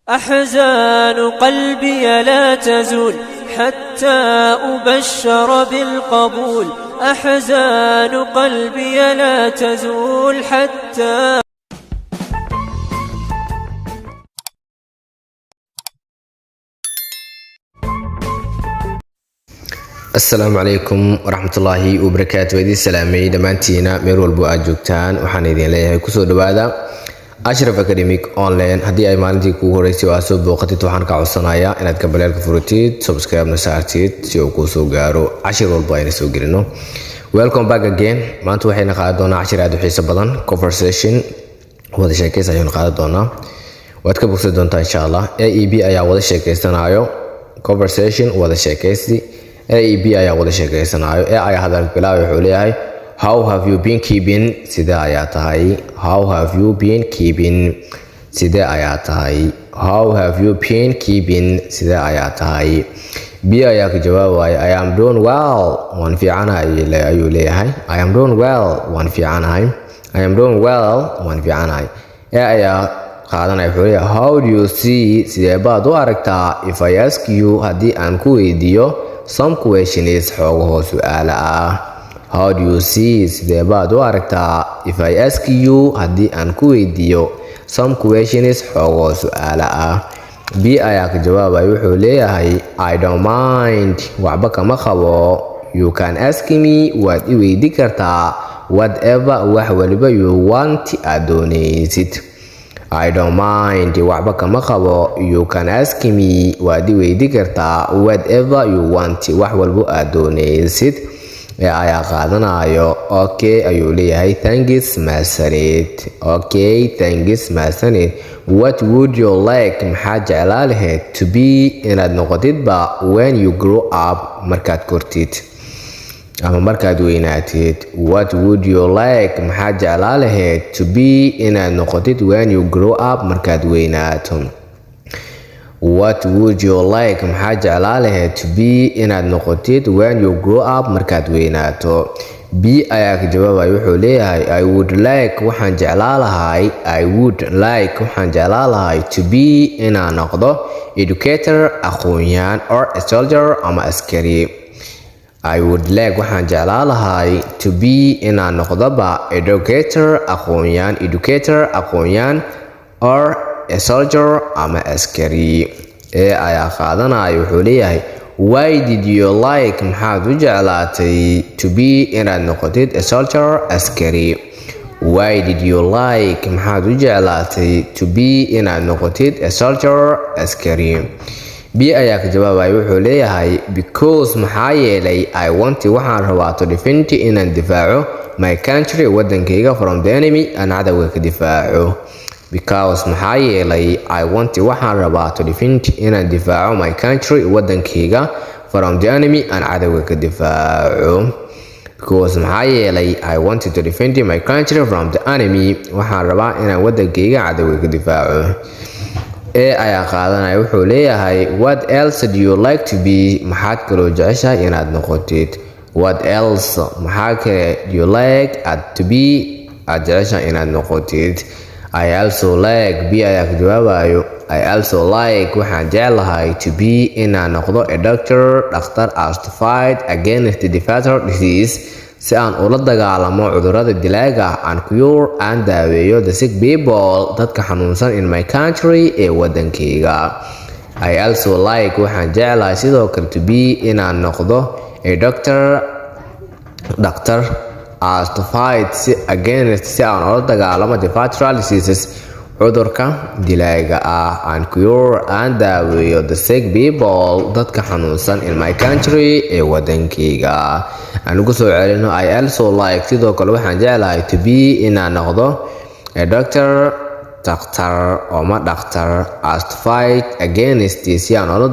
أحزان قلبي لا تزول حتى أبشر بالقبول. أحزان قلبي لا تزول حتى Asalaamu calaykum waraxmatullaahi wabarakaatu. Waa idiin salaamay dhammaantiina meel walbo aad joogtaan. Waxaan idin leeyahay kusoo dhawaada Ashraf Academic Online. Haddii ay maalintii kugu horeysay oo aad soo booqatid, waxaan ka codsanayaa inaad gambaleelka furatid, subscribe-na saartid, si uu kuu soo gaaro cashir walbo ayna soo gelino. Welcome back again. Maanta waxayna qaadan doonaa cashir aad u xiiso badan. Conversation, wada sheekaysa ayaynu qaadan doonaa. Waad ka bogsan doontaa, insha Allah. A e B ayaa wada sheekeysanayo. Conversation, wada sheekaysi. A e B ayaa wada sheekeysanayo. A ayaa hadalka bilaabay. Wuxuu leeyahay: "How have you been keeping?" Sidee ayaa tahay? "How have you been keeping?" Sidee ayaa tahay? "How have you been keeping?" Sidee ayaa tahay? B ayaa ka jawaabaya: "I am doing well." Waan fiicanahay ayuu leeyahay. "I am doing well." Waan fiicanahay. "I am doing well." Waan fiicanahay. A ayaa qaadanaya. Wuxuu leeyahay: "How do you see?" Sidee baad u aragtaa? "If I ask you," haddii aan ku weydiiyo, "some questions," xoogahoo su-aala ah. "How do you see?" Sidee baad u aragtaa? "If I ask you," haddii aan ku weydiiyo, "some questions," xoogoo su-aala ah. B ayaa ka jawaabaya. Wuxuu leeyahay: "I don't mind." Waxba kama qabo. "You can ask me," waad i weydi kartaa, "whatever," wax waliba, "you want," aad doonaysid. "I don't mind." Waxba kama qabo. "You can ask me," waad i weydi kartaa, "whatever you want," wax walbo aad doonaysid. Ee ayaa qaadanayo. "Okay," ayuu leeyahay. "Thanks," mahadsanid. "Okay, thanks," mahadsanid. "What would you like?" Maxaa jeclaa lahayd? "To be," inaad noqotidba, "when you grow up," markaad kortid ama markaad weynaatid. "What would you like?" Maxaa jeclaa lahayd? "To be," inaad noqotid, "when you grow up," markaad weynaato. "What would you like?" Maxaa jeclaa lahayd? "To be," inaad noqotid, "when you grow up," markaad weynaato. B ayaa ka jawaabaya. Wuxuu leeyahay: "I would like," waxaan jeclaa lahay. "I would like," waxaan jeclaa lahay, "to be," inaan noqdo, "educator," aqoon-yahan, "or a soldier," ama askari. "I would like," waxaan jeclaa lahay, "to be," inaan noqdoba, "educator," aqoon-yahan, "educator," aqoon-yahan, "or a soldier," ama askari. Ee ayaa qaadanaya. Wuxuu leeyahay: "Why did you like?" Maxaad u jeclaatay? "To be," inaad noqotid, "a soldier," askari. "Why did you like?" Maxaad u jeclaatay? "To be," inaad noqotid, "a soldier," askari. B ayaa ka jawaabaya. Wuxuu leeyahay: "Because," maxaa yeelay, "I want," waxaan rabaa, "to defend," inaan difaaco, "my country," wadankayga, "from the enemy," aan cadowga ka difaaco. "Because," maxaa yeelay, "I want," waxaan rabaa, "to defend," inaan difaaco, "my country," wadankayga, "from the enemy," aan cadowga ka difaaco. "Because," maxaa yeelay, "I want to defend my country from the enemy." Waxaan rabaa inaan wadankayga cadowga ka difaaco. E ayaa qaadanaya. Wuxuu leeyahay: "What else do you like to be?" Maxaad kaloo jeceshahay inaad noqotid? "What else," maxaa kale, "do you like," aad, "to be," aad jeceshahay inaad noqotid? "I also like," B ayaa ka jawaabayo, "I also like," waxaan jeclahay, "to be," inaan noqdo, "a doctor," dhakhtar, "as to fight against the fatal disease," si aan ula dagaalamo cudurrada dilaaga, "and cure," aan daaweeyo, "the sick people," dadka xanuunsan, "in my country," ee wadankayga. "I also like," waxaan jeclahay sidoo kale, "to be," inaan noqdo, "a doctor," dhakhtar, "as to fight," si, "against," si aan ula dagaalamo, "the fatal diseases," cudurka dilaaga ah, "and cure," aan daaweeyo, "the sick people," dadka xanuunsan, "in my country," ee wadankayga. Aan ugu soo celino: "I also like," sidoo kale waxaan jeclahay, "to be," inaan noqdo, "a doctor," dhakhtar ama dhakhtar, "as to fight against," si aan ula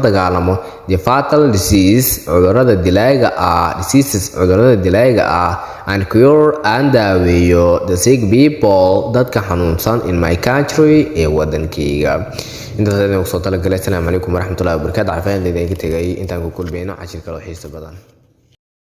dagaalamo, "the fatal disease," cudurada dilaaga ah, "diseases," cudurada dilaaga ah, "and cure," aan daaweeyo, "the sick people," dadka xanuunsan, "in my country," ee wadankayga. Intaas idin kusoo talagalay. Asalaamu calaykum waraxmatullahi wabarakaatu. Cafaan idinka tegay intaan ku kulmayno cashir kale oo xiiso badan.